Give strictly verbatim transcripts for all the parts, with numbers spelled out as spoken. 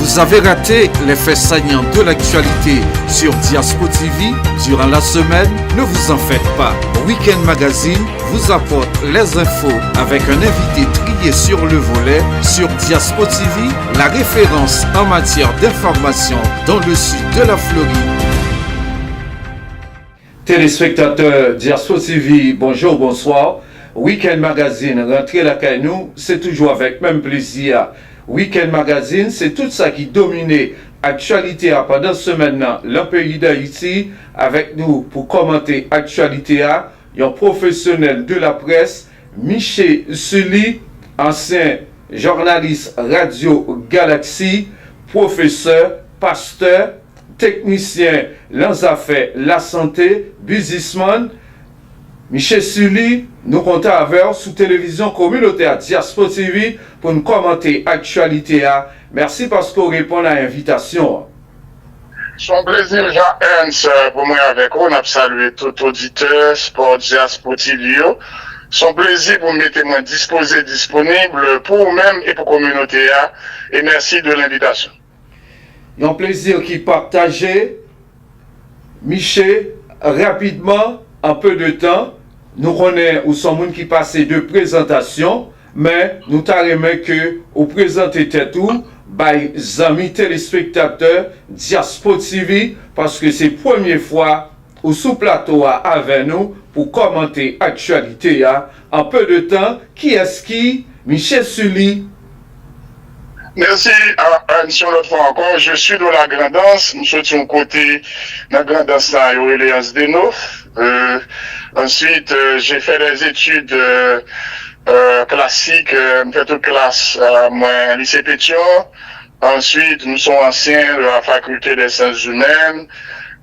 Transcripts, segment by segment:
Vous avez raté les faits saillants de l'actualité sur Diaspo T V durant la semaine? Ne vous en faites pas. Weekend Magazine vous apporte les infos avec un invité trié sur le volet sur Diaspo T V, la référence en matière d'information dans le sud de la Floride. Telespektatè Diaspo T V, bonjou, bonswa. Weekend Magazine rantre lakay nou, se toujou avèk menm plezi a. Weekend Magazine, se tout sa ki domine aktyalite a pandan semèn nan lan peyi Dayiti. Avèk nou pou kòmante aktyalite a, yon pwofesyonèl de la près, Miche Sully, ansyen jounalis Radyo Galaksi, pwofesè, pastè, teknisyen lan zafè lasante, biznismann. Miche Sully, nou kontan avè w sou televizyon kominotè a Diaspo T V pou n kòmante aktyalite a. Mèsi paske w reponn a envitasyon an. Se yon plezi, Jean Ernst, pou mwen avèk ou. N ap salye tout oditè Sport Diaspo T V yo. Se yon plezi pou m mete mwen dispoze, disponib pou ou menm e pou kominote a. E mèsi de lenvitasyon. Yon plezi ki pataje. Miche, rapidman, an pe de tan, nou konnen ou se yon moun ki pase de prezantasyon, men nou ta renmen ke ou prezante tèt ou bay zanmi telespektatè Diaspo T V, paske se premye fwa ou sou plato a avè nou pou kòmante aktyalite a. An pe de tan, kiyès ki Miche Sully? Mèsi, a, a, yon lòt fwa ankò, je suis de la Grand'Anse, m soti yon kote nan Grand'Anse la, yo rele Anse des Naux. Euh, ensuite, euh, j'ai fait des études, euh, euh, classiques, euh, m fè tout klas, euh, mwen, lise Petyon. Ensuite, m se yon ansyen de la Faculté des Sciences Humaines.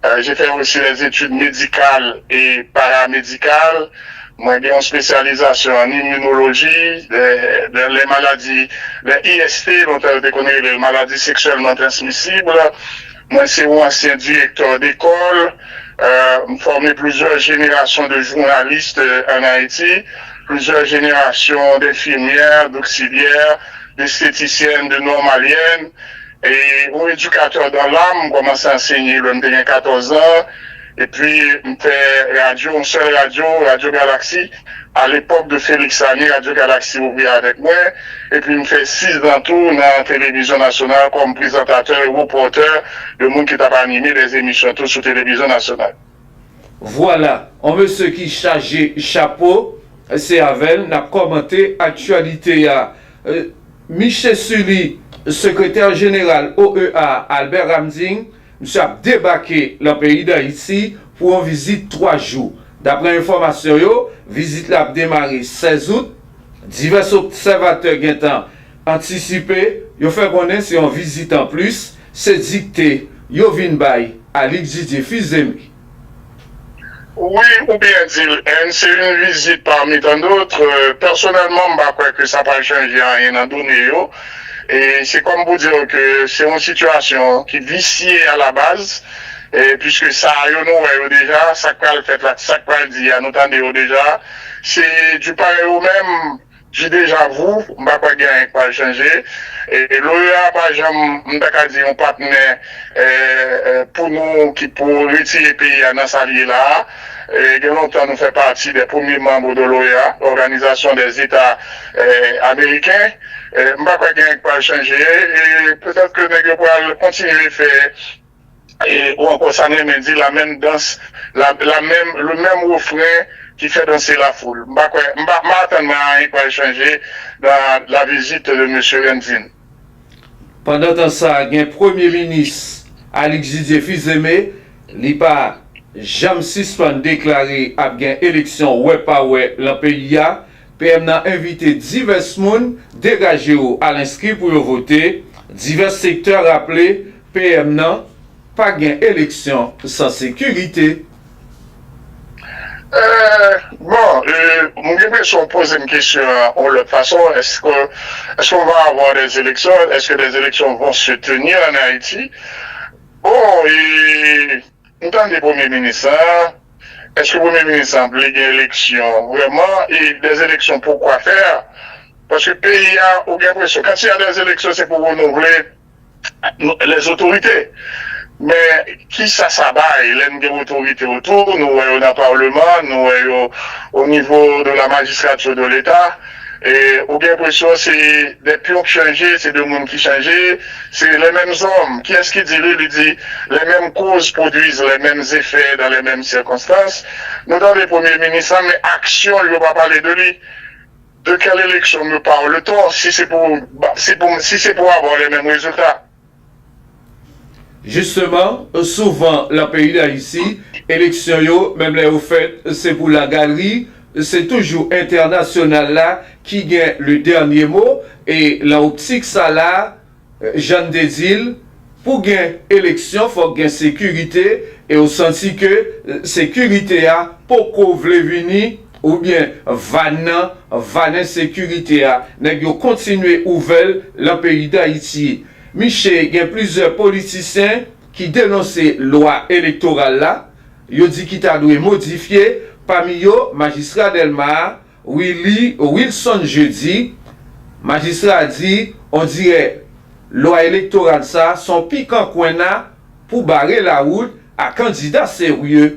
Euh, j'ai fait aussi des études médicales et paramédicales. Mwen gen yon espesyalizasyon an iminoloji, de, de, les maladies, les I S T, lontan yo te konn rele l maladi seksyèlman transmisib. Mwen se yon ansyen direktè dekòl. Euh, m fòme plizyè jenerasyon de jounalis, euh, an Ayiti, plizyè jenerasyon d'infirmières, d'auxiliaires, d'esthéticiennes, de normaliennes. E yon edikatè dan lam, m kòmanse ansenye lè m te gen katòz an. Epi, m fè radyo, yon sèl radyo, Radyo Galaksi. A lepòk de Félix Lamy, Radyo Galaksi ouvri avèk mwen. Epi, m fè sis zan tou nan Televizyon Nasyonal kòm prezantatè e repòtè de moun ki t ap anime dè emisyon tou sou Televizyon Nasyonal. Vwala, yon mesye ki chaje chapo, se avè l n ap kòmante aktyalite a. Euh, Miche Sully, sekretè jeneral O E A, Albert Ramding, misye ap debake lan peyi Dayiti pou yon vizit twa jou. Daprè enfòmasyon yo, vizit la ap demare sèz out. Divès obsèvatè gentan antisipe, yo fè konnen se yon vizit anplis, se dikte yo vin bay Alix Didier Fils-Aimé. Wi, ou byen di l, N, se yon vizit parmi tant d'autres. Euh, pèsonèlman, m pa kwè ke sa pral chanje anyen nan done yo. E se kòm pou di w ke se yon sitiyasyon ki visye a la baz, e piske sa yo nou wè yo deja, sa k pral fèt la, sa k pral di a, nou tande yo deja. Se du pareil au même, du déjà vu, m pa kwè gen anyen k pral chanje. E, e l'O E A pa janm, m ta ka di, yon patnè, e, e, pou nou ki pou retire peyi a nan sa l ye la a. E, gen lontan nou fè pati dè premye manm de l'O E A, Organisation des États, e, Américains. E, m pa kwè gen anyen k pral chanje. E petèt ke nèg yo pral kontinye fè e, ou ankò sa n renmen di, la menm dans, la, la menm, le menm refren ki fè danse la foule. M pa kwè, m pa, m pa atann mwen anyen pral chanje dans la visite de mesye Ramding. Pandan tan sa, gen Premye Minis Alix Didier Fils-Aimé, li pa janm sispann deklare ap gen eleksyon wè pa wè lan peyi a. P M nan envite divès moun degaje yo al enskri pou yo vote. Divès sektè raple P M nan pa gen eleksyon san sekirite. Euh, bon, euh, m gen enpresyon w poze m kesyon an yon lòt fason. Est-ce que, est-ce qu'on va avoir des élections? Est-ce que des élections vont se tenir en Haïti? Bon, e, m tande Premye Minis lan, èske Premye Minis lan vle gen eleksyon vrèman? E des élections, pourquoi faire? Paske peyi a, ou gen enpresyon, quand il y a des élections, c'est pour renouveler les autorités. Men kisa sa bay lè n gen otorite otou, nou wè yo nan palman, nou wè yo o nivo de la magistrature de l'État, e ou gen enpresyon se de pyon k chanje, se de moun ki chanje, se les mêmes hommes. Kiyès ki di li? Li di les mêmes causes produisent les mêmes effets dans les mêmes circonstances. Nou tande premye minis la, men aksyon l, yo pa pale de li. De quelle élection me parle-t-on si c'est pour, si pour, si c'est pour avoir les mêmes résultats? Jisteman, souvan nan peyi Dayiti, eleksyon yo, menm lè yo fèt, se pou lagalri, se toujou entènasyonal la ki gen le dènye mo, e nan optik sa la, jan n te di l, pou gen eleksyon, fòk gen sekirite, e w santi ke sekirite a poko vle vini, oubyen van nan, van ensekirite a, nèg yo kontinye ouvè l nan peyi Dayiti. Miche gen plizyè politisyen ki denonse lwa elektoral la, yo di ki ta dwe modifye, pami yo majistra Dèlma a, Willy Wilson Jeudi, majistra a di, on dirè lwa elektoral sa se yon pikan kwenna pou bare lawout a kandida serye.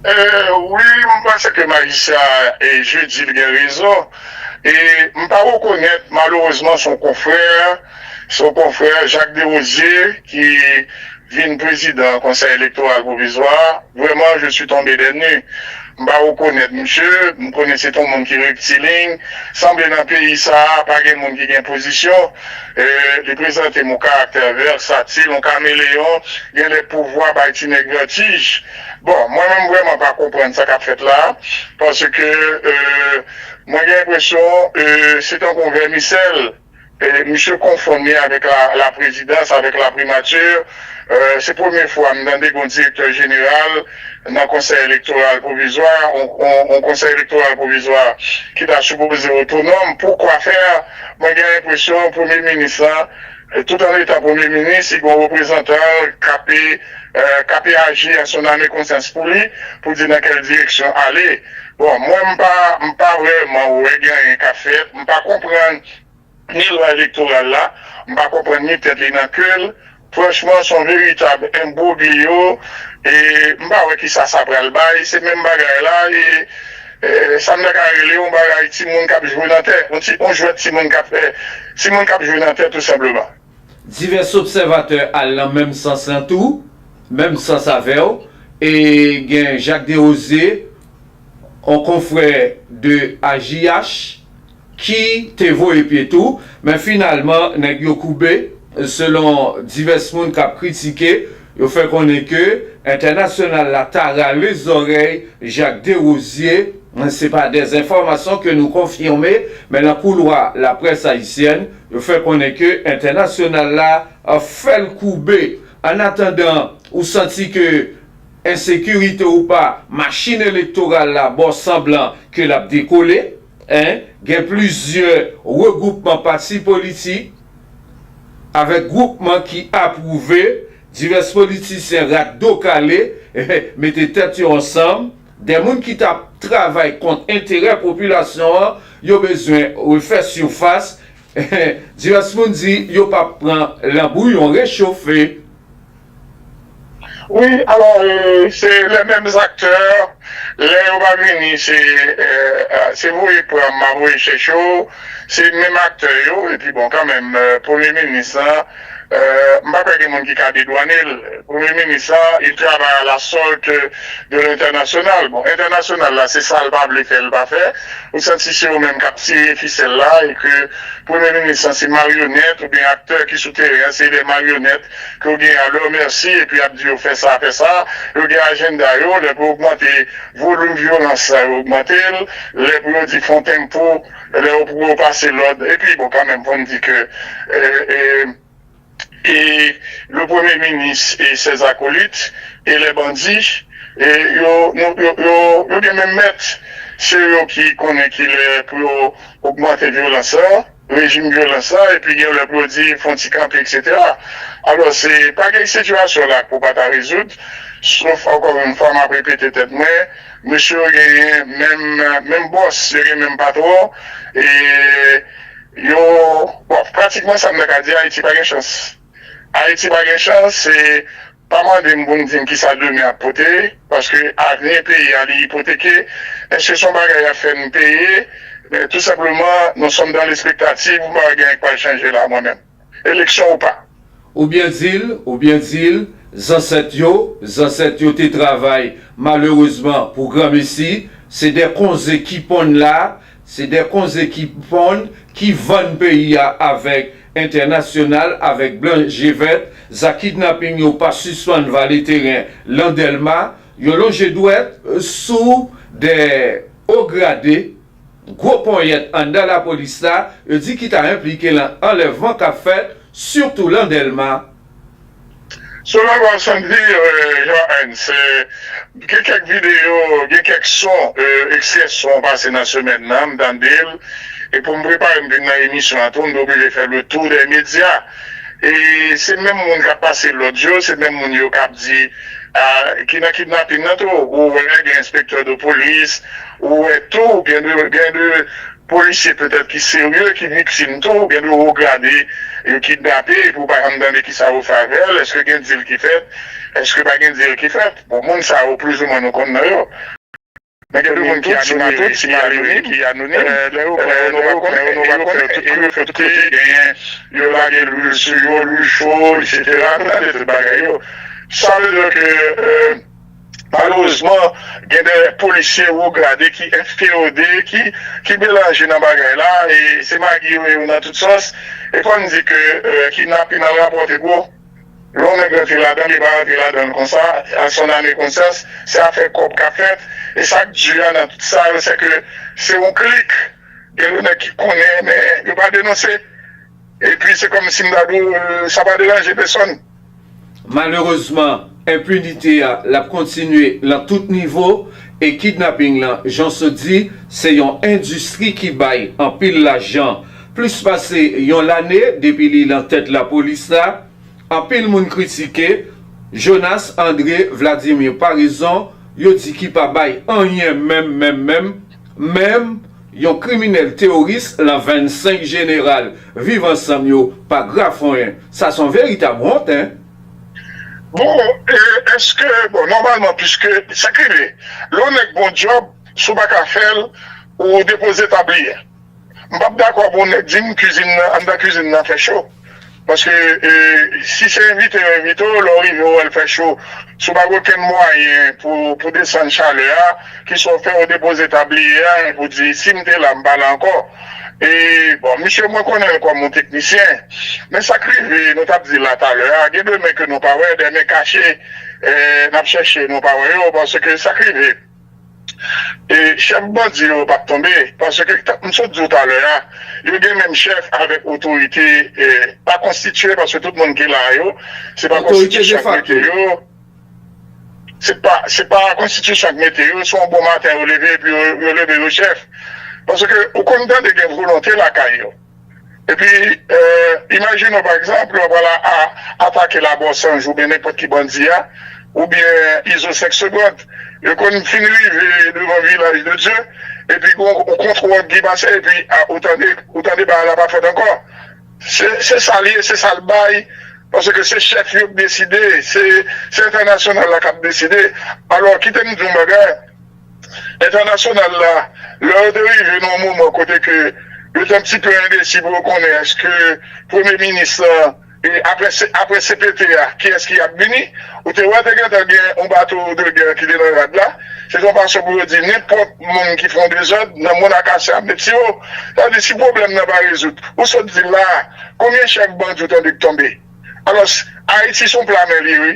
Wi, m panse ke majistra Jeudi gen rezon. E m pa rekonèt, malerezman, se yon konfrè, se yon konfrè, Jacques Desrosiers, ki vin prezidan Konsèy Elektoral Pwovizwa. Vraiment, je suis tombé des nues. M pa rekonèt misye, m konnen se t on moun ki rektiling. Sanble nan peyi sa a, pa gen moun ki gen pozisyon. Li prezante m yon karaktè vèsatil, yon kameleyon. Gen lè pouvwa bay ti nèg vètij. Bon, mwen menm vrèman pa konprann sa k ap fèt la, paske mwen gen enpresyon se tankou yon vèmisèl. Misye konfonn li avèk la, la prezidans, avèk la primati. Se premye fwa m tande gen yon direktè jeneral nan konsèy elektoral pwovizwa, yon konsèy elektoral pwovizwa ki ta sipoze otonòm. Poukwa fè? Mwen gen enpresyon premye minis lan, tout an etan premye minis, li gen yon reprezantan l k ap, k ap aji à son âme et conscience pou li, pou di nan kèl direksyon ale. Bon, mwen m pa, m pa vrèman wè gen anyen k ap fèt, m pa konprann ni lwa elektoral la, m pa konprann ni tèt li nan ke l. Franchman, se yon veritab enbwogliyo, e m pa wè kisa sa pral bay. Se menm bagay la, e sa m ta ka rele yon bagay timoun k ap jwe nan tè, yon ti, yon jwèt timoun k ap fè, timoun k ap jwe nan tè tou senpleman. Divès obsèvatè al nan menm sans lan tou, menm sans avè w, e gen Jacques Desrosiers, yon konfrè de A J H, ki te voye pye tou, men finalman nèg yo koube, selon divès moun k ap kritike, yo fè konnen ke entènasyonal la ta rale zòrèy Jacques Desrosiers, se pa des informations que nous confirmons, men nan koulwa laprès ayisyèn, yo fè konnen ke entènasyonal la fè l koube. Annatandan, ou santi ke ensekirite ou pa, machin elektoral la ba w sanblan ke l ap dekole, en, gen plizyè regwoupman pati politik avèk gwoupman ki apwouve, divès politisyen rat do kale, mete tèt yo ansanm, de moun ki t ap travay kont enterè popilasyon an, yo bezwen refè sifas, divès moun di yo p ap pran lanbouyon rechofe. Wi, alò, euh, se les mêmes acteurs, lè yo pa vini, se, euh, se voye pran m, ma voye chèche w, se menm aktè yo, epi bon, kanmenm, euh, premye minis lan, euh, m pa kwè gen moun ki ka dedwane l. Premye minis lan, il travaille à la solde de l'international. Bon, entènasyonal la, se sa l pa vle fè, l pa fè. Ou santi se yo menm k ap tire fisèl la e ke premye minis lan se maryonèt oubyen aktè ki sou teren an, se de maryonèt ke w gen à leur merci epi y ap di yo fè sa, fè sa. Yo gen ajanda yo, lè pou yo ogmante volim vyolans la, yo ogmante l. Lè pou yo di fè yon tempo, lè yo pou yo pase lòd. Epi, bon, kanmenm, fò n di ke, e, e, e le premye minis e ses acolytes e les bandits, e yo, yo, yo, yo, yo gen menm mèt. Se yo ki konnen kilè pou yo ogmante vyolans la, rejim vyolans la, epi gen lè pou yo di fè yon ti kanpe, etsetera. Alò, se pa gen sitiyasyon la ke w pa ta rezoud, sof, encore une fois, m ap repete tèt mwen, mesye yo genyen menm, menm bòs, yo gen menm patwon, e yo, bon, Pratikman sa m ta ka di, Ayiti pa gen chans. Ayiti pa gen chans, e pa mande m pou m di m kisa demen ap pote, paske avni peyi a li ipoteke. Èske se yon bagay y ap fè n peye? Men tou senpleman, nou sòm dan lespektativ, m pa wè gen anyen k pral chanje la mwen menm. Eleksyon ou pa. Ou byen di l, ou byen di l, zansèt yo, zansèt yo te travay, malerezman pou granmesi, se de konze ki ponn la, se de konze ki ponn, ki vann peyi a avèk entènasyonal, avèk blan je vèt, zak kidnaping yo pa sispann vale teren lan Dèlma, yo lonje dwèt sou de o grade, gwo ponyèt anndan lapolis la, yo di ki ta enplike lan anlèvman k ap fèt, sitou lan Dèlma. Selon w ap santi, Jean Hens, gen kèk videyo, gen kèk son, ekstrè son pase nan semèn nan, m tande l, e pou m prepare m vin nan emisyon an tou, m te oblije fè le tou dè medya. E se menm moun k ap pase lòd yo, se menm moun yo k ap di ki nan kidnaping nan tou. Ou wè gen enspektè de polis, ou wè tou gen de gen de polisye petèt ki serye, ki viktim tou, gen de wo grade yo kidnape, epi ou pa janm tande kisa yo fè avè l, èske gen dil ki fèt, èske pa gen dil ki fèt. Bon, moun sa yo plizoumwen nou konn non yo. Men gen de moun ki anonim, ki anonim, ki anonim, lè yo pran yo, nou pa konnen, e yo fè tout kote, genyen, yo lage lwil sou yo, lwil cho, etsetera. Nou tande tout bagay yo. Sa vle di ke, malerezman, gen de polisye wo grade ki enfewode, ki, ki melanje nan bagay la, e se magi yo ye yo nan tout sans. E fò n di ke kidnaping nan rapòte gwo. Lè yon nèg rantre ladan l, li pa rantre ladan l konsa, à son âme et conscience, se afè kòb k ap fèt. E sa k di a nan tout sa yo, se ke se yon klik. Gen de nèg ki konnen, men yo pa denonse. Epi se kòmsi m ta di w, sa pa deranje pèsonn. Malerezman, enpinite a l ap kontinye lan tout nivo, e kidnaping lan, jan w sot di, se yon endistri ki bay anpil lajan. Plis pase yon lane depi li lan tèt lapolis la, anpil moun kritike Jonas André Vladimir Paraison, yo di ki pa bay anyen menm, menm, menm, menm yon kriminèl teworis lan vennsenk jeneral Viv Ansanm yo pa grafonyen. Sa se yon veritab wont, en. Bon, e, èske, bon, nòmalman, piske sa k rive, lè yon nèg gon djòb, si w pa ka fè l, ou depoze tabliye. M p ap dakò pou yon nèg di m kizin nan, anndan kizin nan fè cho. Paske, e, si se envite yo envite w, lè w rive w wè l fè cho, si w pa gen okenn mwayen pou, pou desann chalè a, kiswa w fè w depoze tabliye a, epi w di, si m te la, m pa la ankò. E, bon, misye, mwen konnen l kòm yon teknisyen. Men sa k rive, nou t ap di la talè a, gen de men ke nou pa wè, de men kache, e, n ap chèche, nou pa wè yo, paske sa k rive. E chèf bandi yo p ap tonbe, paske, tank m sot di w talè a, yo gen menm chèf avèk otorite, e, pa konstitye, paske tout moun ki la yo, se pa konstitisyon k mete yo. Se pa, se pa konstitisyon k mete yo, se yon bon maten yo leve, epi yo, yo leve yo chèf. Paske ou konn tande gen volonte lakay yo. Epi, e, imajine w, pa egzanp, lè w pral a, a, atake Labò San Jou oubyen nenpòt ki bandi a, oubyen Izo Senk Segond. Yo konn fin rive devan Vilaj de Dye, epi gon, ou kontwòl ki pase, epi, a, ou tande, ou tande bagay la pa fèt ankò. Se, se sa l ye, se sa l bay, paske se chèf yo k deside, se, se entènasyonal la k ap deside. Alò, kite m di w yon bagay, entènasyonal la, lè yo te rive nan yon moman kote ke yo te yon ti pe endesi pou yo konnen èske premye minis lan, e apre, apre C P T a, kiyès ki ap vini, ou te wè te gentan gen yon bato de gè ki te nan rad la, se te yon fason pou yo di nenpòt moun ki fè yon dezòd nan mòn a kase ap met sou yo. Sa vle di si pwoblèm nan pa rezoud, ou sot di l la, konbyen chèf bandi w tande k tonbe? Alò, Ayiti se yon pla men li ye, wi.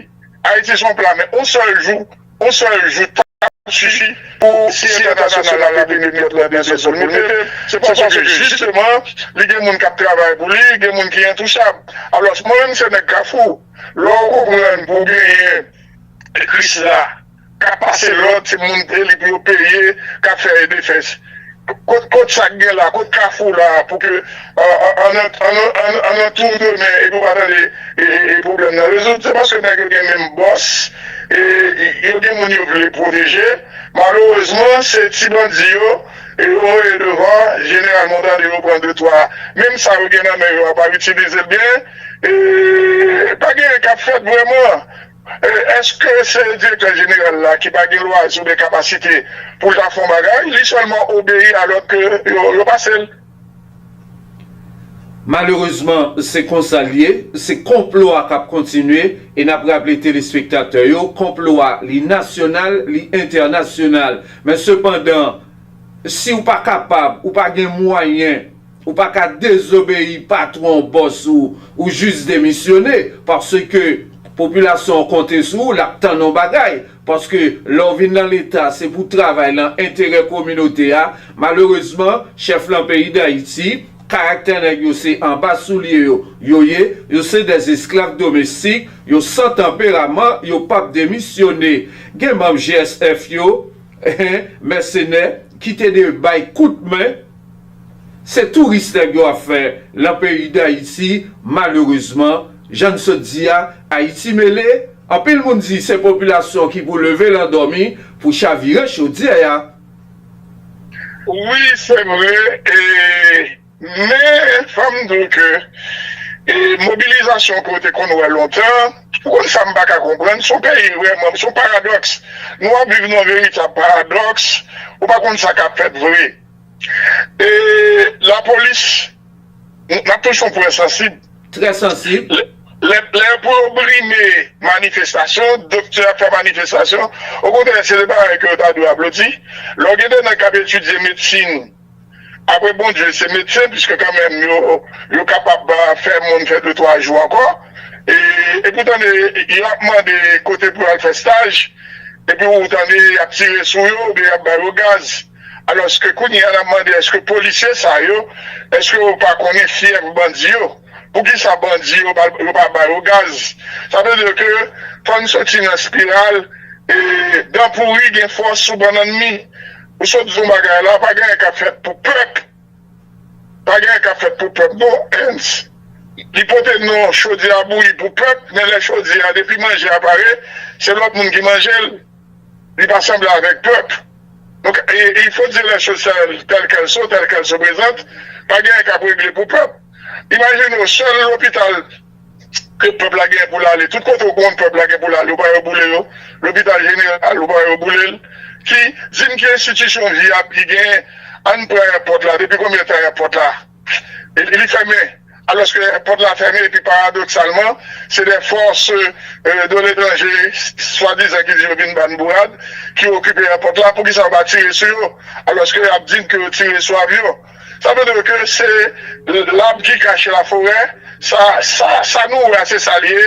Ayiti se yon pla men. Yon sèl jou, yon sèl jou t ap sifi pou si entènasyonal la te vin met lòd nan dezòd pou l mete l. Se paske jisteman, li gen moun k ap travay pou li, gen moun ki entouchab. Alò, mwen menm se nèg Kafou. Lè w konprann pou w genyen Krisla k ap pase lòd, se moun elip yo peye, k ap fè e defè. Kot, kot sa k gen la, kot Kafou la, pou ke an, an, an, an, an, an, an tou demen, epi w pa tande e, e, e pwoblèm nan rezoud, se paske nèg yo gen menm bòs, e, e, yo gen moun yo vle pwoteje. Malerezman, se ti bandi yo, e yo voye devan, jeneralman w tande yo pran de twa, menm sa yo gen nan men yo a, pa itilize l byen, e pa gen anyen k ap fèt vrèman. E, èske se direktè jeneral la ki pa gen lwazi oubyen kapasite pou l ta fè yon bagay? Li sèlman obeyi alòske yo, yo pase l. Malerezman, se konsa l ye, se konplo a k ap kontinye, e n ap raple telespektatè yo, konplo a li nasyonal, li entènasyonal. Men sepandan, si w pa kapab, ou pa gen mwayen, ou pa ka dezobeyi patwon, bòs ou, ou jis demisyone, paske popilasyon an konte sou ou, l ap tann yon bagay. Paske lè w vin nan Leta, se pou w travay nan enterè kominote a. Malerezman, chèf lan peyi Dayiti, karaktè nèg yo se anba soulye yo, yo ye, yo se dè esklav domestik, yo san tanperaman, yo p ap demisyone. Gen manm G S F yo, mèsenè, ki te dwe bay kout men, se touris nèg yo ap fè lan peyi Dayiti, malerezman, jan n sot di a, Ayiti mele, anpil moun di se popilasyon ki pou leve lan dòmi pou chavire chodyè a. Wi, se vre, e, men fò m di w ke e, mobilizasyon ke w te konn wè lontan, ou konn sa m pa ka konprann, se yon peyi vrèman, se yon paradòks. Nou ap viv nan yon veritab paradòks, ou pa konn sa k ap fèt vre. E lapolis, n ap touche yon pwen sansib. Trè sansib. Lè, lè, lè pou yo brime manifestasyon, doktè ap fè manifestasyon, okontrè, se de bagay ke yo ta dwe aplodi. Lè w gen de nèg k ap etidye medsin, apre Bondye, se medsen, piske kanmenm yo, yo kapab fè moun fè de twa jou ankò. E, epi w tande, yo ap mande kote pou yo al fè staj, epi w tande y ap tire sou yo, oubyen y ap ba yo gaz. Alòske kounye a n ap mande èske polisye sa yo, èske yo pa konnen fyèv bandi yo? Poukisa bandi yo pa, yo pa ba yo gaz? Sa vle di ke fò n soti nan espiral, e, dan pouri gen fòs sou bannann mi. Ou sot di yon bagay la, pa gen anyen k ap fèt pou pèp. Pa gen anyen k ap fèt pou pèp non. Hence, li pote non chodyè a bouyi pou pèp, men lè chodyè a, depi manje a pare, se lòt moun ki manje l. Li pa sanble avèk pèp. Donk, e, il faut dire les choses telles, telles qu'elles sont, telles qu'elles se présentent. Pa gen anyen k ap regle pou pèp. Imajine w, sèl lopital ke pèp la gen pou l ale, tout kote w konn pèp la gen pou l ale, ou pa wè yo boule yo. Lopital jeneral, ou pa wè yo boule l. Ki, di m ki enstitisyon vyab ki genyen, ann pran èpòt la, depi konbyen tan èpòt la? E, li fèmen. Alòske èpòt la fèmen, epi paradoksalman, se de fòs, e, de letranje, swadizan ki di yo vin ba n bourad, ki okipe èpòt la, poukisa yo pa tire sou yo? Alòske y ap di n ke yo tire sou avyon. Sa vle di ke se l'arbre qui cache la forêt, sa, sa, sa nou wè a, se sa l ye.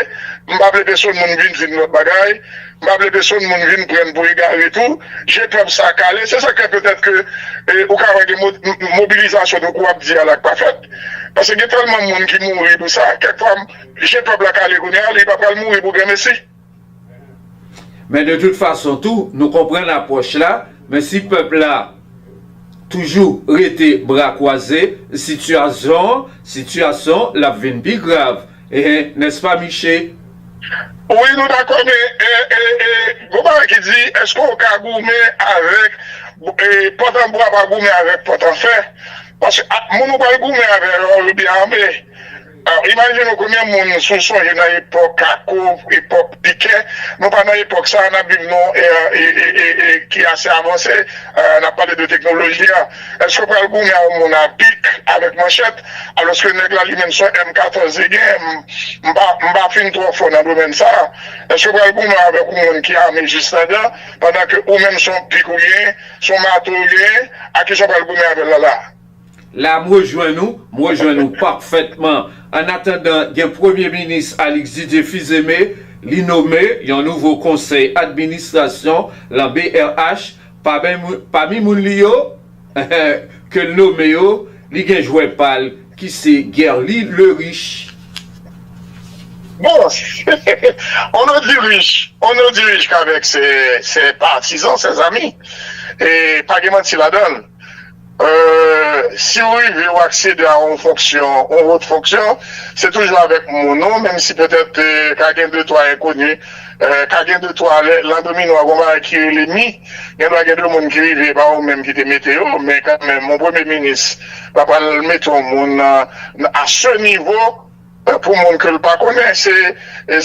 M pa vle pèsonn moun vin di n lòt bagay. M pa vle pèsonn moun vin pran n pou egare tou. Je pèp sa kale. Se sa k fè petèt ke, e, ou ka wè gen mo-, m-, mobilizasyon tankou w ap di a la k pa fèt. Paske gen tèlman moun ki mouri pou sa. Kèk fwa, m-, je pèp la kale kounye a, li pa pral mouri pou granmesi. Men de tout fason tou, nou konprann apwòch la, men si pèp la toujou rete bra kwaze, sitiyasyon, sitiyasyon l ap vin pi grav. Ehe, nèspa, Miche? Wi, nou dakò, men, e, e, e, gon bagay ki di, èske w ka goumen avèk, e, pòt an bwa pa goumen avèk pòt an fè? Paske, a, moun ou pral goumen avè yo, yo byen ame. A, imajine w konbyen moun, si w sonje nan epòk Kako, epòk Piken, nou pa nan epòk sa a, n ap viv nan yon è, e, e, e, e, ki ase avanse, e, n ap pale de teknoloji a. Èske w pral goumen a yon moun a pik, avèk manchèt, alòske nèg la li menm se yon M katòz li gen, m, m pa, m pa fin twò fò nan domèn sa a. Èske w pral goumen avèk yon moun ki ame jis nan dan, pandan ke ou menm se yon pik ou genyen, se yon mato ou genyen, a kisa w pral goumen avè l la la a? La, m rejwenn ou, m rejwenn ou pafètman. Annatandan, gen Premye Minis Alix Didier Fils-Aimé, li nome yon nouvo konsèy administrasyon lan B R H. Pami, pami moun li yo, ke l nome yo, li gen jwè pa l, ki se Guerly Leriche. Bon, on ne dirige, on ne dirige qu'avec ses, ses partisans, ses amis. E pa gen manti ladan l. Euh, si w rive w aksede a yon fonksyon, yon wot fonksyon, se toujou avèk moun ou, menm si petèt eh, ka gen de twa enkoni, eh, ka gen de twa lè, nan domino a gon bagay ki rele mi, gen dwa gen de moun ki rive, pa ou menm ki te mete yo, men kanmenm, yon premye minis pa pral mete yon moun a se nivo pou moun ke l pa konnen. Se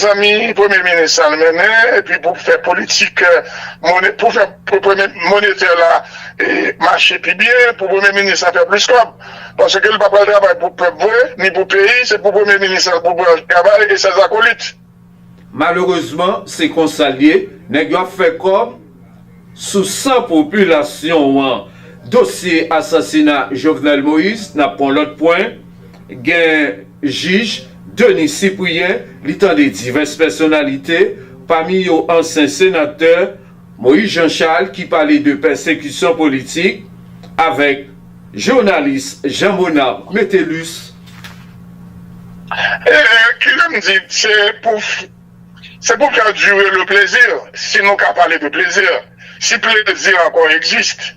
zanmi premye minis sa l mennen, epi pou fè politik, pou fè premye monetè la mache pi byen, pou premye minis la fè plis kòb. Paske l pa pral travay pou pèp vre, ni pou peyi, se pou premye minis la pou pral travay e sèz akolit. Malerezman, se konsa l ye, nèg yo ap fè kòb sou san popilasyon an. Dosye asasina Jovenel Moïse, n ap pran lòt pwen, gen jij Denis Cyprien, li tande divès pèsonalite, pami yo ansyen senatè Moïse Jean Charles ki pale de pèsekisyon politik avèk jounalis Jean Monard Metellus. Ki jan m di, se pou se pou fè dire le plaisir, si nou ka pale de plaisir, si plaisir encore existe.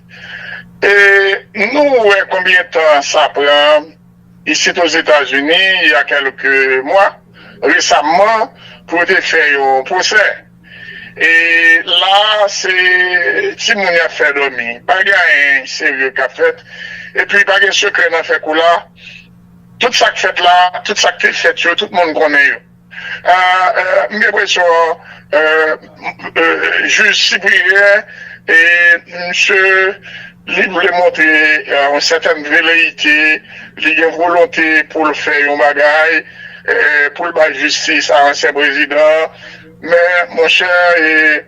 E nou wè konbyen tan sa pran isit Ozetazini, il y a quelques mois, resamman, pou yo te fè yon pwosè. E la, se timoun y ap fè dòmi. Pa gen anyen serye k ap fèt. Epi, pa gen sekrè nan fè kou la. Tout sa k fèt la, tout sa k te fèt yo, tout moun konnen yo. M gen enpresyon jij Cyprien e misye li vle montre yon sètèn veleyite, li gen volonte pou l fè yon bagay pou l bay jistis a ansyen prezidan. Men monchè, e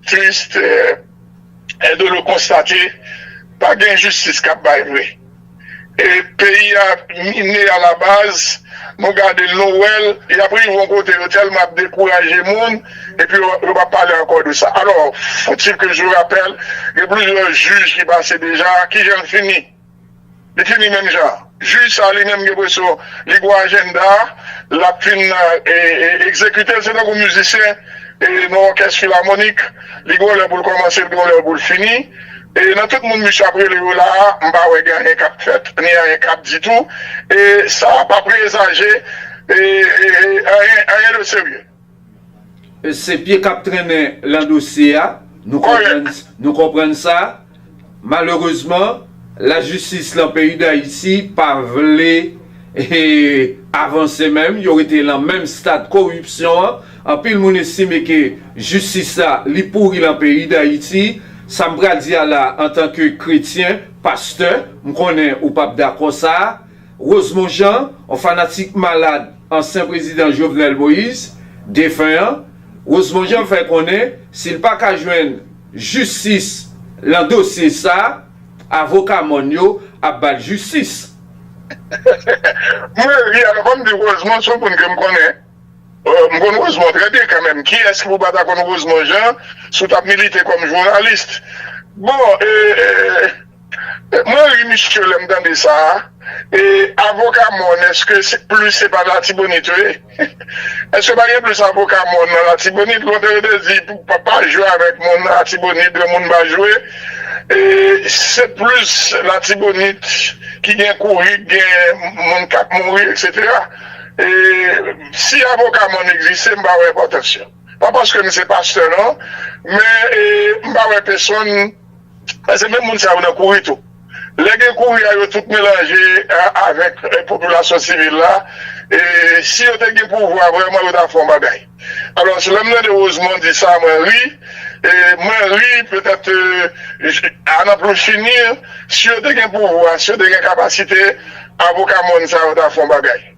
tris e de le konstate, pa gen jistis k ap bay vre. E peyi a mine a la baz, nou gade l, nou wè l, y ap rive yon kote yo tèlman ap dekouraje moun, epi yo yo p ap pale ankò de sa. Alò, faut-il que je rappelle, gen plizyè jij ki pase deja, kijan l fini? Li fini menm jan. Jij sa li menm gen presyon li gwo ajanda, l ap fin egzekite l, se tankou mizisyen nan òkès filamonik, li gen yon lè pou l kòmanse, li gen yon lè pou l fini. E nan tout moun misye ap rele yo la a, m pa wè gen anyen k ap fèt, ni anyen k ap ditou. E sa pa prezaje anyen de serye. Se pye k ap trennen lan dosye a, nou konprann sa. Malerezman, lajistis lan peyi Dayiti pa vle avanse menm, yo rete lan menm stad koripsyon an. Anpil moun estime ke jistis la li pouri lan peyi Dayiti. Sa m pral di a la antanke kretyen, pastè, m konnen ou p ap dakò sa. Rosemond Jean, yon fanatik malad ansyen prezidan Jovenel Moïse, defen an, Rosemond Jean fè konnen si l pa ka jwenn jistis lan dosye sa, avoka mòn yo ap ba l jistis. Mwen ri, alò ban m di w, Rosemond se yon moun ke m konnen. M konn Rosemond trè byen kanmenm. Kiyès ki pou pa ta konn Rosemond Jean si w t ap milite kòm jounalis? Bon, mwen ri misye lè m tande sa a. E avoka mòn, èske se plis se pa Latibonit yo ye? Èske pa gen plis avoka mòn nan Latibonit? Lontan yo te di pa jwe avèk moun Latibonit, granmoun pa jwe. E se plis Latibonit ki gen kouri, gen moun k ap mouri, eksetera. E si avoka mòn egziste, m pa wè enpòtans yo. Pa paske m se pastè non, men e, m pa wè pèsonn, paske menm moun sa yo nan kouri tou. Lè gen kouri a, yo tout melanje avèk popilasyon sivil la. E si yo te gen pouvwa vrèman, yo ta fè yon bagay. Alò, lè m tande Rosemond di sa, mwen ri. E mwen ri, petèt, a nan pli fini, si yo te gen pouvwa, si yo te gen kapasite, avoka mòn sa yo ta fè yon bagay.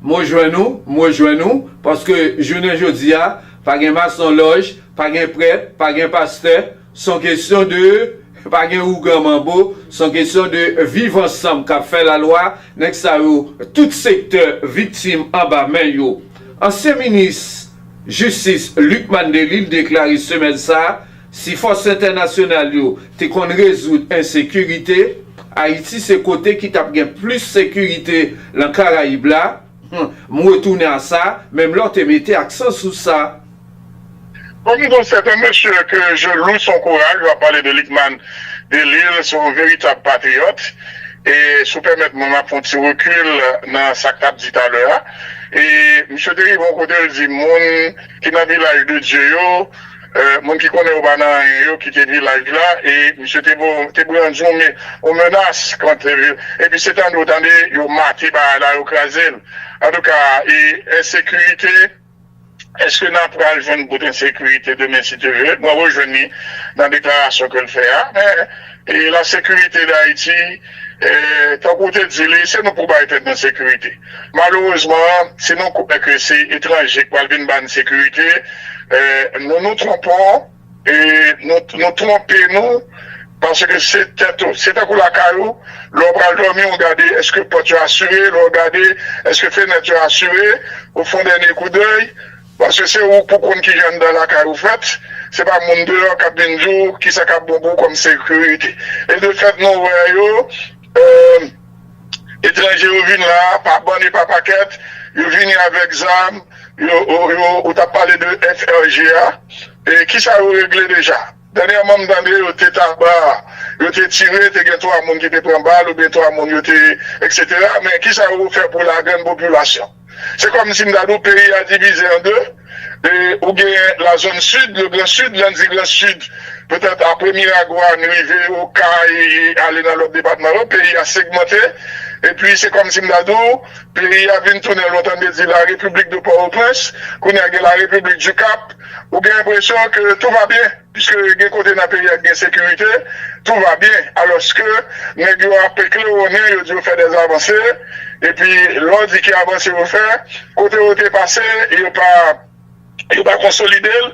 M rejwenn ou, m rejwenn ou, paske jounen jodi a, pa gen masonlòj, pa gen prèt, pa gen pastè, se yon kesyon de, pa gen ougan manbo, se yon kesyon de viv ansanm k ap fè lalwa, nèg sa yo, tout sektè viktim anba men yo. Ansyen minis jistis Lucmane Delille deklare semèn sa a, si fòs entènasyonal yo te konn rezoud ensekirite, Ayiti se kote ki t ap gen plis sekirite lan Karayib la. M retounen a sa, menm lè w te mete aksan sou sa. Bon, m gon sèten mesye ke je loue son courage, w ap pale de Lucmane Delil se yon veritab patriyòt. E si w pèmèt mwen, m ap fè yon ti rekil nan sa k t ap di talè a. E misye te rive yon kote, l di moun ki nan Vilaj de Dye yo, e, moun ki konnen yo pa nan anyen yo kite vilaj la, e misye te, te brandi yon, me- yon menas kont, epi se tande w tande yo mate bagay la, yo kraze l. Antouka, e ensekirite, èske n ap pral jwenn bout ensekirite demen si Dye vle? Mwen rejwenn li nan deklarasyon ke l fè a, men e, la sécurité d'Haïti, e, tankou w te di li, se nou pou bay tèt nou sekirite. Malerezman, si nou kwè ke se etranje k pral vin ba n sekirite, e, nou nou twonpe w, e, nou, nou twonpe nou, paske se tèt ou, se tankou lakay ou, lè w pral dòmi, w gade èske pòt yo asire, lè w gade èske fenèt yo asire, ou fè yon dènye koudèy, paske se ou k pou konn kijan anndan lakay ou fèt, se pa moun deyò k ap vin di w kisa k ap bon pou ou kòm sekirite. E de fèt, nou wè yo, e, etranje yo vin la, pa bann e pa pakèt, yo vini avèk zam, yo, yo, yo, ou t ap pale de F R G a, e kisa yo regle deja? Dènyèman, m tande yo te taba, yo te tire, te gen twa moun ki te pran bal, oubyen twa moun yo te, etsetera. Men kisa yo fè pou lagrenn popilasyon? Se kòmsi m ta di w peyi a divize an de. E, ou gen la zòn sid, le Grand Sud, lè n di Gran Sid, petèt apre Miragwàn rive Okay, ale nan lòt depatman yo, peyi a segmante. Epi se kòmsi m ta di w, peyi a vin tounen, lontan te di la République de Port-au-Prince, kounye a gen la République du Cap. Ou gen enpresyon ke tout va byen. Piske gen kote nan peyi a ki gen sekirite, tout va byen. Alòske nèg yo ap klewonnen, yo di yo fè dèzavanse, epi lè w di ki avanse yo fè, kote yo te pase, yo pa, yo pa konsolide l,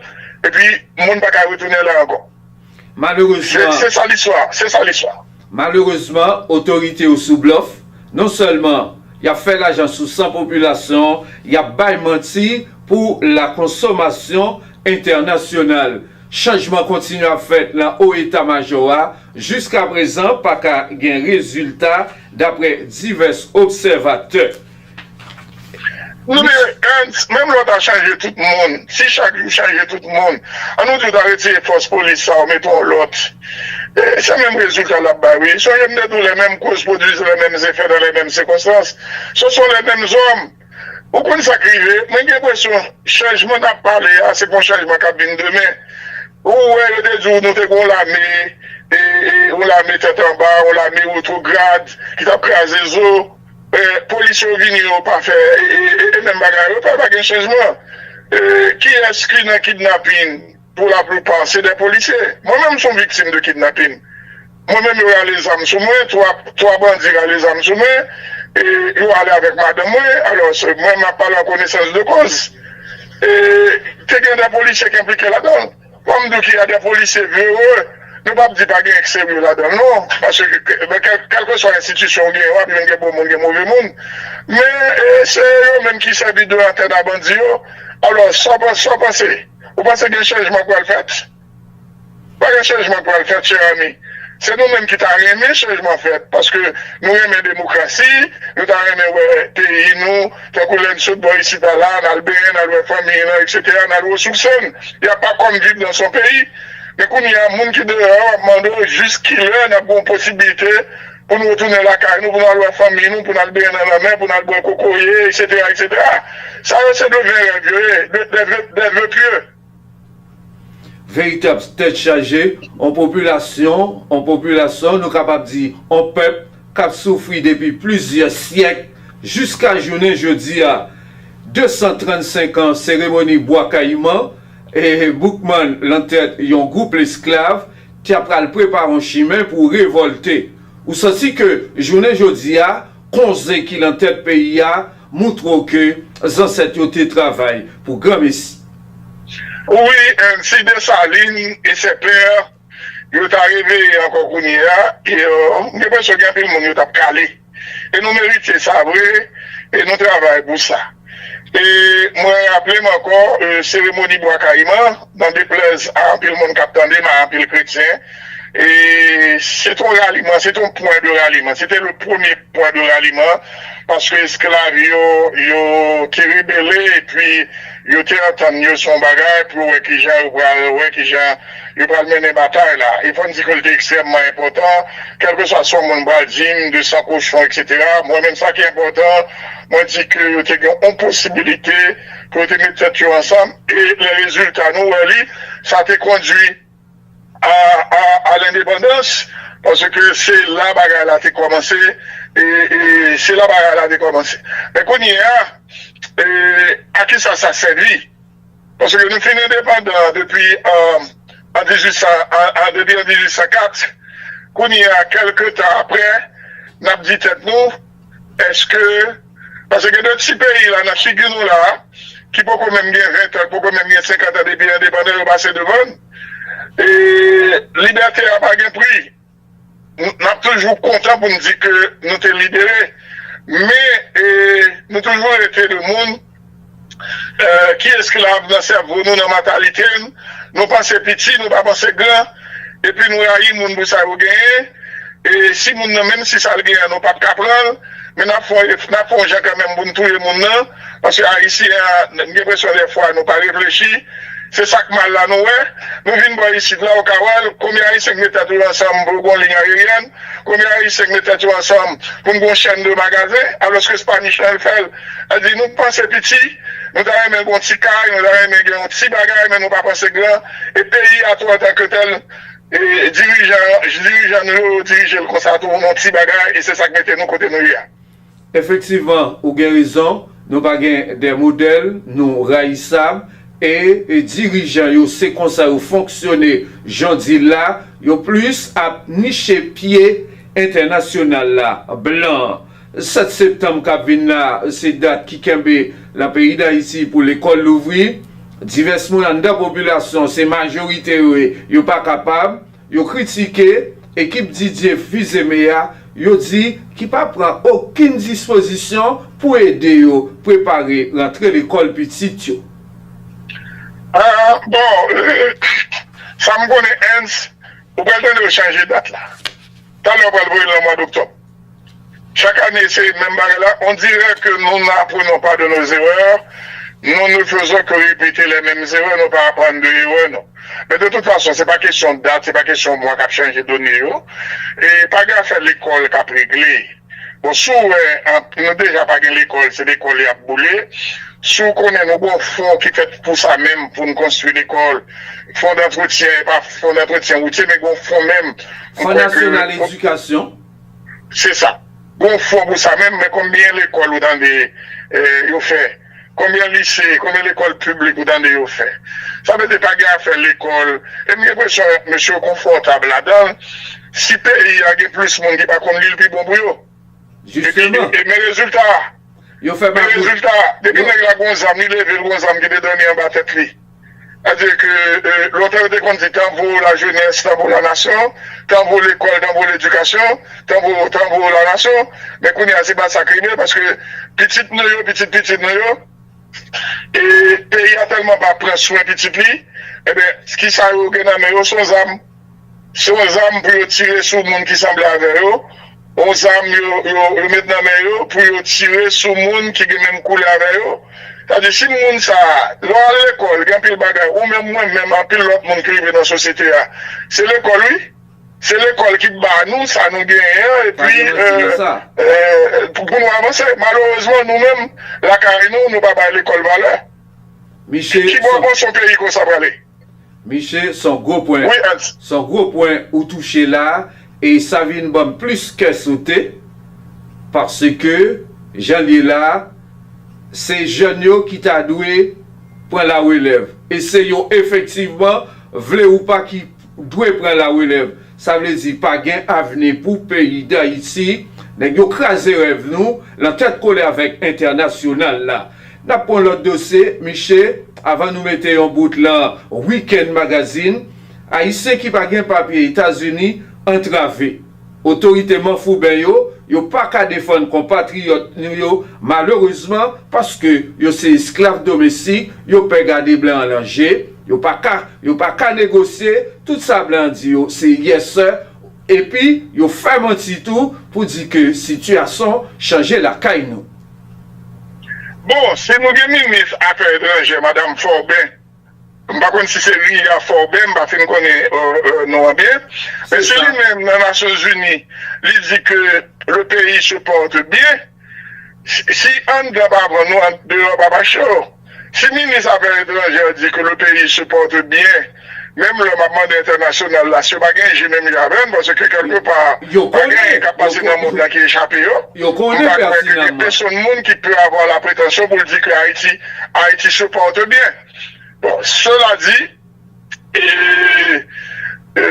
epi moun pa ka retounen la ankò. Se, Malerezman, se sa listwa, se sa listwa. Malerezman, otorite yo sou blòf. Non sèlman y ap fè lajan sou san popilasyon, y ap bay manti pou la konsomasyon entènasyonal. Chanjman kontinye ap fèt nan o eta majò a, jiskaprezan pa ka gen rezilta, daprè divès obsèvatè. Non, men, Ernst, menm lè w ta chanje tout moun, si chak jou chanje tout moun, an nou di w ta retire fòs polis sa, w mete yon lòt. E, se menm rezilta l ap bay, wi. Sonje m te di w, les mêmes causes produisent les mêmes effets dans les mêmes circonstances. Ce sont les mêmes hommes. Ou konn sa k rive? Mwen gen enpresyon chanjman n ap pale a, se pa yon chanjman k ap vin demen. Ou wè, yo te di w nou te gen yon lame, e, e, yon lame tèt anba, yon lame retwograd ki t ap kraze zo. E, polis yo vini, yo pa fè, e, e, e, e menm bagay yo fè, pa gen chanjman. E, kiyès ki nan kidnapin? Pou laplipa, se de polisye. Mwen menm, m se yon viktim de kidnapin. Mwen menm, yo rale zam sou mwen, twa, twa bandi rale zam sou mwen, e yo ale avèk madanm mwen. Alò, se mwen, m ap pale an konesans de koz. E te gen de polisye ki enplike ladan l. Fò m di w ki a de polisye vere, nou p ap di pa gen ekserye ladan l, non. Paske, ke- men kèl- kèlkeswa enstitisyon w genyen, w ap jwenn gen bon moun, gen move moun. Men e, se yo menm ki sèvi de antèn a bandi yo. Alò, sa w pan- sa w panse? Ou panse gen chanjman k pral fèt? Pa gen chanjman k pral fèt, chè ami. Se nou menm ki ta renmen chanjman fèt, paske nou renmen demokrasi, nou ta renmen wè peyi nou, tankou lè n sot bò isit la, n al benyen, n al wè fanmi nou, etsetera, n al resouse n. Y a pas comme vivre dans son pays. Men kounye a, moun ki deyò a, w ap mande w jis kilè n ap gen yon posiblite pou nou retounen lakay nou, pou n al wè fanmi nou, pou n al benyen nan lanmè, pou n al bwè kokoye, etsetera, etsetera. Sa yo se de ven rèv yo ye, de, de, de, de vœux pieux. Veritab tèt chaje, yon popilasyon, yon popilasyon, nou kapab di, yon pèp k ap soufri depi plizyè syèk jiska jounen jodi a. De san trannsenk an seremoni Bwa Kayiman, e Boukman lan tèt yon gwoup lesklav, t ap pral prepare yon chimen pou revòlte. Ou santi ke jounen jodi a, konze ki lan tèt peyi a moutre w ke zansèt yo te travay pou granmesi. Wi, e, si Desalin e Senpè yo ta reveye ankò kounye a, e, e, m gen enpresyon gen anpil moun yo t ap kale. E nou merite sa vre, e nou travay pou sa. E mwen raple m ankò, e, seremoni Bwa Kayiman, nan deplèz a anpil moun k ap tande m, a anpil kretyen, e se t on raliman, se t on pwen de raliman, se te le premye pwen de raliman, paske esklav yo, yo ki rebele, epi yo te antann yo sou yon bagay pou yo wè kijan yo pral, wè kijan yo pral mennen batay la. E fò n di ke l te ekstrèmman enpòtan, kèlkeswa sa yon moun pral di m, de san kochon, etsetera. Mwen menm, sa ki enpòtan, mwen di ke yo te gen yon posibilite pou yo te met tèt yo ansanm, e lè rezilta nou wè li, sa te kondui a, a, a lendepandans, paske se la bagay la te kòmanse, e, e se la bagay la te kòmanse. Men kounye a, e, a ki sa sa sèvi? Paske nou fin endepandan depi, an, an dizuit san, an, an, depi an dizuit san kat. Kounye a, kèlke tan apre, n ap di tèt nou, èske, paske gen de ti peyi la nan figi nou la, ki poko menm gen ven tan, ki poko menm gen senkant an depi endepandan, yo pase devan n. E libète a pa gen pri. N, n ap toujou kontan pou n di ke nou te libere. Men, e, nou toujou rete de moun, e, ki esklav nan sèvo nou, nan mantalite n. Nou panse piti, nou pa panse gran. Epi nou rayi moun pou sa yo genyen. E si moun nan, menm si sa l genyen, nou p ap ka pran l, men n ap fè, n ap fè yon jan kanmenm pou n touye moun nan, paske Ayisyen an, m gen enpresyon dèfwa nou pa reflechi. Se sa k mal la nou wè. Nou vin bò isit la, ou ka wè l, konbyen Ayisyen k met tèt yo ansanm pou yo gen yon liy ayeryèn, konbyen Ayisyen k met tèt yo ansanm pou n gen yon chèn de magazen, alòske Spanish lan l fè l. Sa di, nou panse piti, nou ta renmen gen yon ti kay, nou ta renmen gen yon ti bagay, men nou pa panse gran. E peyi a tou, antanke tèl, e dirijan, dirijan nou yo dirije l konsa tou, yon ti bagay, e se sa k mete nou kote nou ye a. Efektivman, ou gen rezon, nou pa gen de modèl, nou rayisab, e, e dirijan yo, se konsa yo fonksyone, jan w di l la, yo plis ap niche pye entènasyonal la, blan. Sèt septanm k ap vin la, se dat ki kenbe nan peyi Dayiti pou lekòl louvri. Divès moun anndan popilasyon, se majorite yo ye, yo pa kapab, yo kritike ekip Didier Fils-Aimé a, yo di ki pa pran okenn dispozisyon pou ede yo prepare rantre lekòl pitit yo. Ah, bon, sa m konnen, Ernst, ou pral tande yo chanje dat la. Talè w pral voye l nan mwa doktòb. Chak ane, se menm bagay la. On dirait que nous n'apprenons pas de nos erreurs. Nous ne faisons que répéter les mêmes erreurs. Nou pa aprann de erè nou. Men de tout fason, se pa kesyon dat, se pa kesyon mwa k ap chanje done yo. E pa gen afè lekòl k ap regle. Bon, si w wè, an, nou deja pa gen lekòl, se lekòl y ap boule. Si w konnen nou gen yon fon ki fèt pou sa menm, pou n konstwi lekòl, fon dantretyen, e pa fon dantretyen woutye, men gen yon fon menm. Fon nasyonal edikasyon. Se sa. Gen yon fon pou sa menm, men konbyen lekòl ou tande, e, yo fè? Konbyen lise, konbyen lekòl piblik ou tande yo fè? Sa vle di pa gen afè lekòl. E m gen enpresyon mesye yo konfòtab ladan l. Si peyi a gen plis moun ki pa konn li, l pi bon pou yo. Epi, Jisteman, e, men rezilta a. Yo fè Men magout. Rezilta a, depi nèg la gon zam, li leve, l gon zam ki te dòmi anba tèt li. Sa vle di ke, e, lontan yo te konn di, tanvo la jeunesse, tanvo la nation, tanvo lekòl, tanvo ledikasyon, tanvo, tanvo la nation. Men kounye a, se pa sa k rive, paske pitit nou yo, pitit pitit nou yo, e peyi a tèlman pa pran swen pitit li, enben, kisa yo gen nan men yo, se yon zam. Se yon zam pou yo tire sou moun ki sanble avè yo, yon zam yo, yo, yo met nan men yo pou yo tire sou moun ki gen menm koulè avè yo. Sa di, si moun sa, lè w al lekòl, gen anpil bagay, ou menm, mwen menm, anpil lòt moun ki rive nan sosyete a, se lekòl, wi. Se lekòl ki ba nou sa nou genyen an, epi, e, pou, pou nou avanse. Malerezman, nou menm, lakay nou, nou pa bay lekòl valè. Ki bò w panse yon peyi konsa prale? Miche, se yon gwo pwen. Wi, Ernst. Se yon gwo pwen ou touche la, e sa vin ban m plis kè sote, paske, jan l ye la, se jèn yo ki ta dwe pran larelèv. E se yo efektivman, vle ou pa, ki dwe pran larelèv. Sa vle di pa gen avni pou peyi Dayiti. Nèg yo kraze rèv nou, lan tèt kole avèk entènasyonal la. N ap pran lòt dosye, Miche, avan nou mete yon bout lan Weekend Magazine. Ayisyen ki pa gen papye Etazini antrave. Otorite manfouben yo, yo pa ka defann konpatriyòt nou yo, malerezman, paske yo se esklav domestik, yo pè gade blan an nan je, yo pa ka, yo pa ka negosye, tout sa blan an di yo, se yes sir, epi yo fè manti tou pou di ke sitiyasyon chanje lakay nou. Bon, si nou gen minis afè etranjè, madanm Forben, m pa konn si se Ria Forben, m pa fin konnen euh, euh, non an byen, men si li menm nan Nasyonzini, li di ke le pays se porte bien, si, si anndan pa bon, nou an deyò pa mache. Si minis afè etranjè di ke le pays se porte bien, menm lè m ap mande entènasyonal la, si yo pa gen je menm jan avè m, paske kèlkepa, pa gen anyen k ap pase nan mond lan ki echape yo. M pa kwè ke gen pèsonn moun ki pe avoir la prétention pou l di ke Ayiti, Ayiti se porte bien. Bon, cela dit, e, e,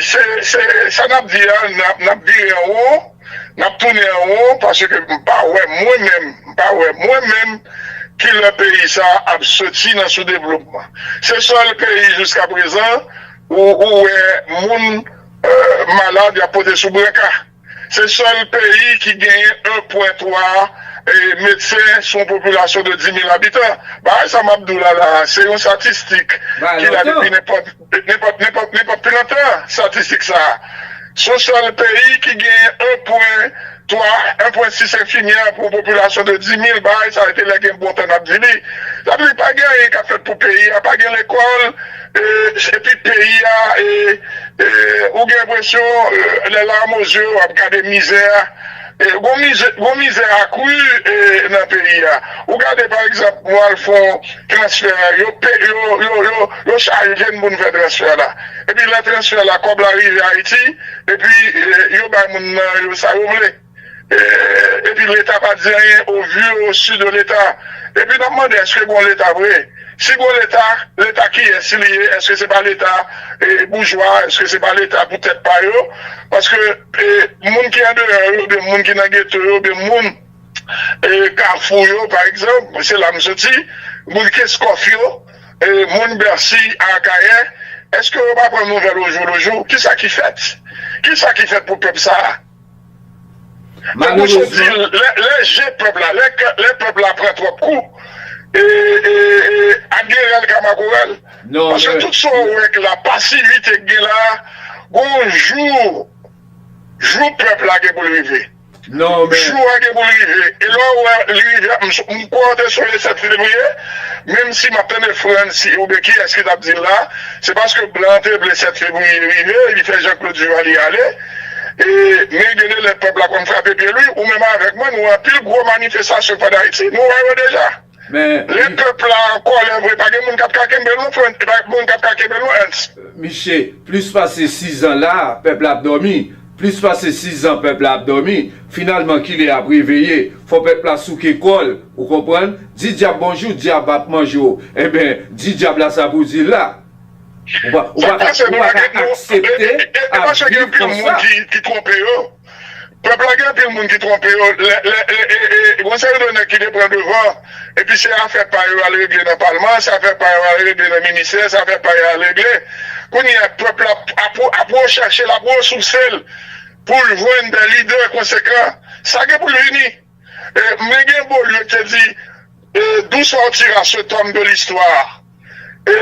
se, se, sa n ap di a, n ap, n ap vire an won, n ap tounen an won, paske m pa wè mwen menm, m pa wè mwen menm ki lè peyi sa ap soti nan soudevlopman. Se sèl peyi jiskaprezan ou, ou wè moun euh, malad y ap pote sou branka. Se sèl peyi ki genyen en pwen twa e, medsen sou yon popilasyon de dis mil abitan. Bagay sa m ap di w la la, se yon statistik ki la depi nenpòt, nenpòt, nenpòt, nenpòt pi lontan, statistik sa a. Se yon sèl peyi ki genyen en pwen twa, en pwen sis enfimyè pou yon popilasyon de dis mil. Bagay sa a, te lè gen bon tan n ap di li. Sa vle di, pa gen anyen k ap fèt pou peyi a, pa gen lekòl, e, epi peyi a, e, e, ou gen enpresyon, e, les larmes aux yeux, w ap gade mizè a. E, gon mizè, gon mizè akri e, nan peyi a. Ou gade, pa egzanp, nou al fè yon transfè, yo, pe, yo, yo, yo, yo chaje n pou n fè transfè la. Epi lè transfè la, kòb la rive Ayiti, epi e, yo bay moun nan yo sa yo vle. E, epi Leta pa di anyen au vu et au su de Leta. Epi n ap mande, èske gon Leta vre? Si gon Leta, Leta kiyès li ye? Èske se pa Leta e, boujwa? Èske se pa Leta pou tèt pa yo? Paske e, moun ki andeyò yo, oubyen moun ki nan geto yo, oubyen moun e, Kafou yo, pa egzanp, se la m soti, moun Kenskòf yo, e, moun Bèsi, Akayè, èske yo pa pran nouvèl ojou lejou? Kisa ki fèt? Kisa ki fèt pou pèp sa a? Tankou w di, lè, lè je pèp la, lè, lè pèp la pran twòp kou, e, e, e, ap gen rèl ka makorèl. Paske tout sa w wè k la, pasivite k gen la, gon jou, jou pèp la gen pou l rive. Jou a gen pou l rive. E lè w wè li rive, m, m kwè w te sonje sèt fevriye, menm si m ap tande Frantz oubyen kiyès ki t ap di l la, se paske blan an te vle sèt fevriye rive, li fè Jean Claude Duvalier ale, e, men gen de lè pèp la konn frape pye l wi, ou menm avèk mwen, nou wè anpil gwo manifestasyon k fèt Ayiti, nou wè yo deja. Lè pèp la an kòlè vre, pa gen moun k ap ka kenbe l non, frè, pa gen moun k ap ka kenbe l non, Ernst. Miche, plis pase sizan la, pèp la ap dòmi. Plis pase sizan, pèp la ap dòmi. Finalman, kilè y ap reveye? Fò pèp la souke kò l, ou konprann? Di dyab bonjou, dyab ap manje w. Enben, di dyab la sa pou di l la. Ou pa, ou pa ka, ou pa ka aksepte ap viv konsa. Ki, ki twonpe yo. Pèp la gen anpil moun ki twonpe yo. Lè, lè, e, e, e, gon seri de nèg ki te pran devan, epi se afè pa yo al regle nan palman, se afè pa yo al regle nan ministè, se afè pa yo al regle. Kounye a, pèp la ap, ap, ap rechèche l, ap resouse l pou l jwenn de lidè konsekan. Sa gen pou l vini. E, men gen Beaulieu ki te di, e, d'où sortira cet homme de l'histoire? E,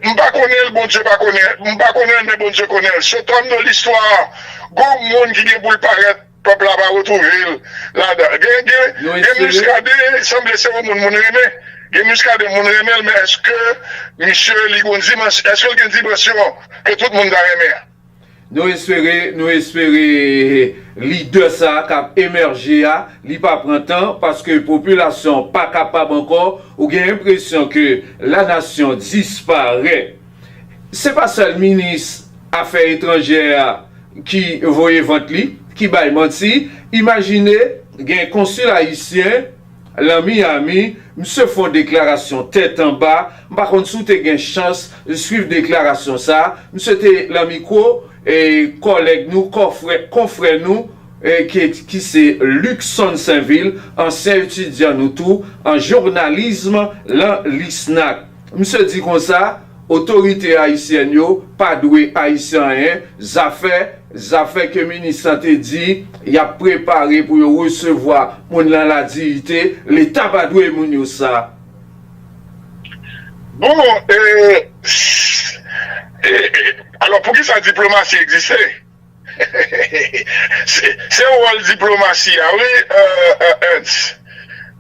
m pa konnen l, Bondye pa konnen, m pa konnen l, men Bondye konnen l. Cet homme de l'histoire, gon moun ki gen pou l parèt, pèp la pa retwouve l ladan. Gen, gen, gen Muscadin, sanble se yon moun moun renmen. Gen Muscadin moun renmen l, men èske misye li gon dimansyon, èske l gen dimansyon ke tout moun ta renmen an? Nou espere, nou espere lidè sa a k ap emèje a, li pa pran tan, paske popilasyon an pa kapab ankò, ou gen enpresyon ke lanasyon disparèt. Se pa sèl minis afè etranjè a ki voye vant li, ki bay manti. Imajine, gen konsil ayisyen, Lan Miami, misye fè yon deklarasyon tèt anba, m pa konn si w te gen chans swiv deklarasyon sa a, misye te lan mikwo, e, kòlèg nou, kòfrè, konfrè nou, e, ki, ki se Luckson Sainvil, ansyen etidyan nou tou, an jounalism lan lisnak. Misye di konsa, otorite ayisyèn yo pa dwe Ayisyen anyen, zafè, zafè ke minis lan te di, y ap prepare pou yo resevwa moun lan ladiyite, Leta pa dwe moun yo sa. Bon, e, e, e, alò, poukisa diplomasi egziste? Se, se wòl diplomasi a, wi, euh, euh, Ernst.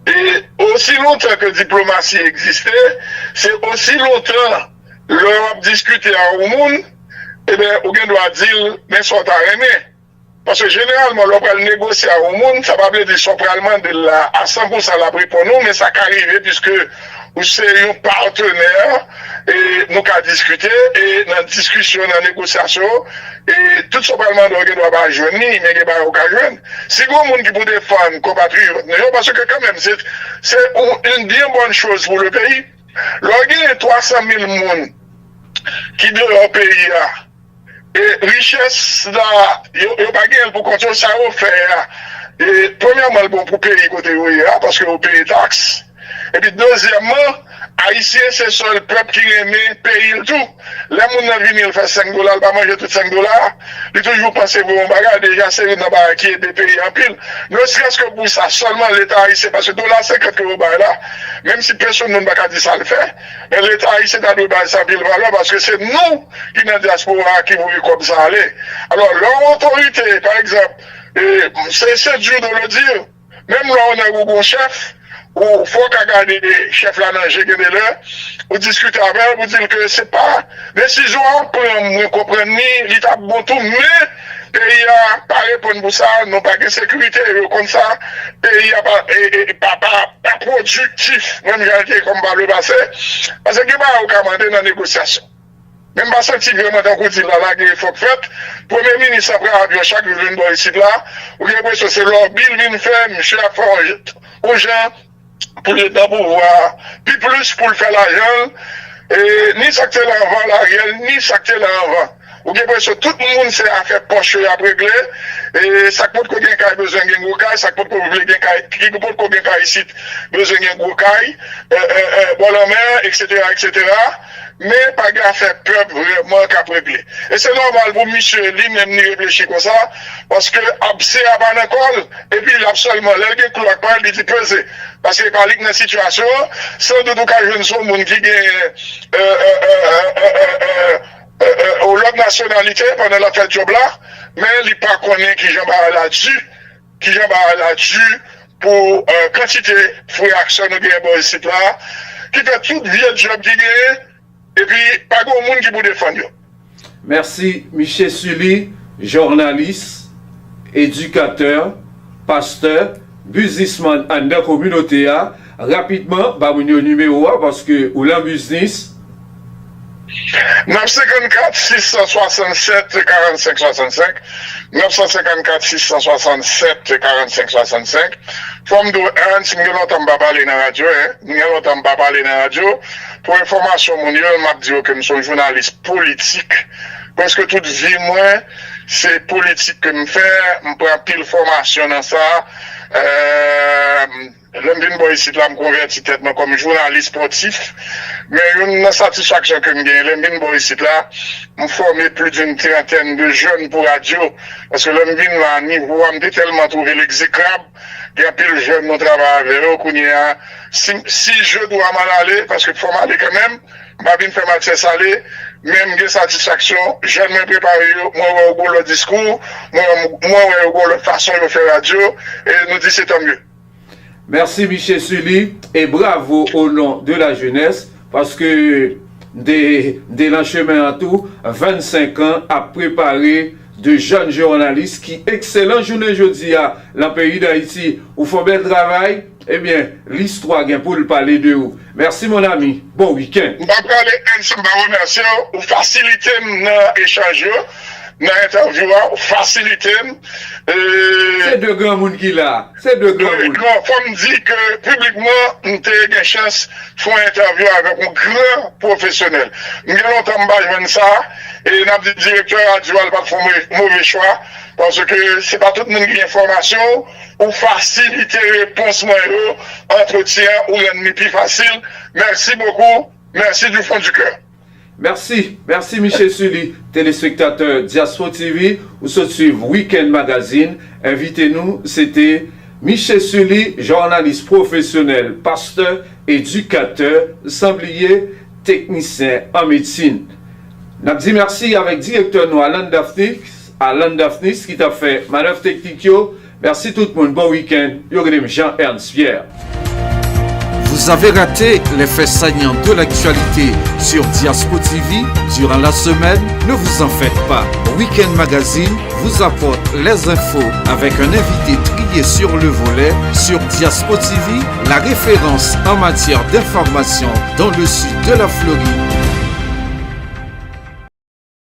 E osi lontan ke diplomasi egziste, se osi lontan lè w ap diskite a yon moun, ebyen, ou gen dwa di l, men sa w ta renmen. Paske jeneralman, lè w pral negosye a yon moun, sa pa vle di sa w pral mande l la, a san pou san l ap reponn ou, men sa ka rive piske ou se yon patenè, e nou ka diskite, e nan diskisyon, nan negosyasyon, e tout sa w pral mande w gen dwa pa jwenn li, men gen bagay ou ka jwenn. Si gen yon moun ki pou defann konpatriyòt nou yo, paske kanmenm, se, se yon, une bien bonne chose pour le pays. Lè w genyen twa san mil moun ki deyò peyi a, e richès la, yo, yo pa genyen l pou kont yo, sa yo fè a, e, premyèman, l bon pou peyi kote yo ye a, paske yo peye taks. Epi, dezyèmman, Ayisyen se sèl pèp ki renmen peyi l tou. Lè moun nan vini, l fè senk dola, l pa manje tout senk dola a, li toujou panse pou yon bagay, deja se youn nan bagay ki ede peyi a anpil. Ne serait-ce que pou sa sèlman, Leta ayisyen, paske dola senkant ke yo bay la, menm si pèsonn moun pa ka di sa l fè, men Leta ayisyen ta dwe bay sa anpil valè, paske se nou ki nan dyaspora a ki voye kòb sa ale. Alò, lè yon otorite, pa egzanp, e, se, se dur de le dire, menm lè yon nèg ou gon chèf, ou fò w ka gade chèf la nan je gen de lè, ou diskite avè l, ou di l ke se pa desizyon an pran, mwen konprann li, li t ap bon tou, men peyi a pa reponn pou sa, nou pa gen sekirite, yo konn sa, peyi a pa, e, e, pa, pa, pa pwodiktif, menm jan l te ye kòm pa le pase, paske gen bagay ou ka mande nan negosyasyon. Men m pa santi vrèman tankou di l la, la gen efò k fèt. Premye minis la pran avyon chak jou vin bò isit la. Ou gen enpresyon se lòbi l vin fè, misye ap fè yon, yon jan pou l ret nan pouvwa a pi plis pou l fè lajan l. E, ni sa k te la anvan Laryèl, ni sa k te la anvan. Ou gen enpresyon tout moun se afè pòch yo y ap regle. E, sa k potko gen kay bezwen gen gwo kay, sa k potko vle gen kay, ki potko gen kay isit, bezwen gen gwo kay, e, e, e, bò lanmè, etsetera, etsetera. Men pa gen afè pèp vrèman k ap regle. E se nòmal pou misye li menm li reflechi konsa, paske abse a pa nan kò l, epi l ap sèlman, lè l gen klou ak pay, li di peze. Paske e pa li k nan sitiyasyon an, sandout ou ka jwenn se yon moun ki gen, e, e, e, e, e, e, e, e, yon lòt nasyonalite pandan l ap fè djòb la, men li pa konnen kijan bagay la di, kijan bagay la di pou, e, kantite frè ak sè nou genyen bò isit la, ki fè tout vye djòb ki genyen, epi pa gen yon moun ki pou defann yo. Mèsi, Miche Sully, jounalis, edikatè, pastè, biznismann anndan kominote a. Rapidman, ba moun yo nimewo a paske ou lan biznis. Nèf senkannkat sis san swasannsèt karannsenk swasannsèk, nèf san senkannkat sis san swasannsèt karannsenk swasannsèk. Fò m di w, Ernst, m gen lontan m pa pale nan radyo, en. M gen lontan m pa pale nan radyo. Pou enfòmasyon moun yo, m ap di yo ke m se yon jounalis politik. Prèske tout vi mwen, se politik ke m fè. M pran anpil fòmasyon nan sa. Lè m vin bò isit la, m konvèti tèt mwen kòm jounalis espòtif. Men youn nan satisfaksyon ke m genyen lè m vin bò isit la, m fòme plis d'une trantèn de jèn pou radyo. Paske lè m vin la, nivo a, m te tèlman twouve l egzekrab. Gen anpil jèn nou travay avè yo kounye a. Si, si je dois m'en aller, paske fò m ale kanmenm, m pa vin fè m ak sèl sale, men m gen satisfaksyon, jèn mwen prepare yo, mwen wè yo gen lòt diskou, mwen, mwen wè yo gen lòt fason yo fè radyo, e nou di se tanmye. Mèsi Miche Sully e bravo o non de la jenès paske m te, m te lan chemen an tou, vennsenk an ap prepare de jèn jounalis ki ekselan jounen jodi a lan peyi Dayiti. Ou fè yon bèl travay, ebyen, listwa gen pou l pale de ou. Mèsi mon ami, bon wikenn. M pa prale Ernst, m pa remèsye w, ou fasilite m nan echanj yo, nan entèvyou a, ou fasilite m. Se de granmoun ki la. Se de granmoun. Bon, fò m di ke piblikman, m te gen chans fè yon entèvyou avèk yon gran pwofesyonèl. M gen lontan m pa jwenn sa, e n ap di direktè radyo a, l pa t fè yon move chwa, paske se pa tout moun ki gen fòmasyon, ou fasilite repons mwen yo, antretyen an, ou rann li pi fasil. Merci beaucoup, merci du fond du cœur. Mèsi, mèsi Miche Sully. Telespektatè Diaspo TV, ou sot swiv Weekend Magazine. Envite nou se te Miche Sully, jounalis pwofesyonèl, pastè, edikatè, san bliye teknisyen an medsin. N ap di mèsi avèk direktè nou Alan Daphnis, Alan Daphnis ki t ap fè manèv teknik yo. Mèsi tout moun, bon wikenn. Yo rele m Jean Ernst Pierre. Vous avez raté les faits saillants de l'actualité sur Diaspo T V durant la semaine? Ne vous en faites pas. Weekend Magazine vous apporte les infos avec un invité trié sur le volet sur Diaspo T V, la référence en matière d'information dans le sud de la Floride.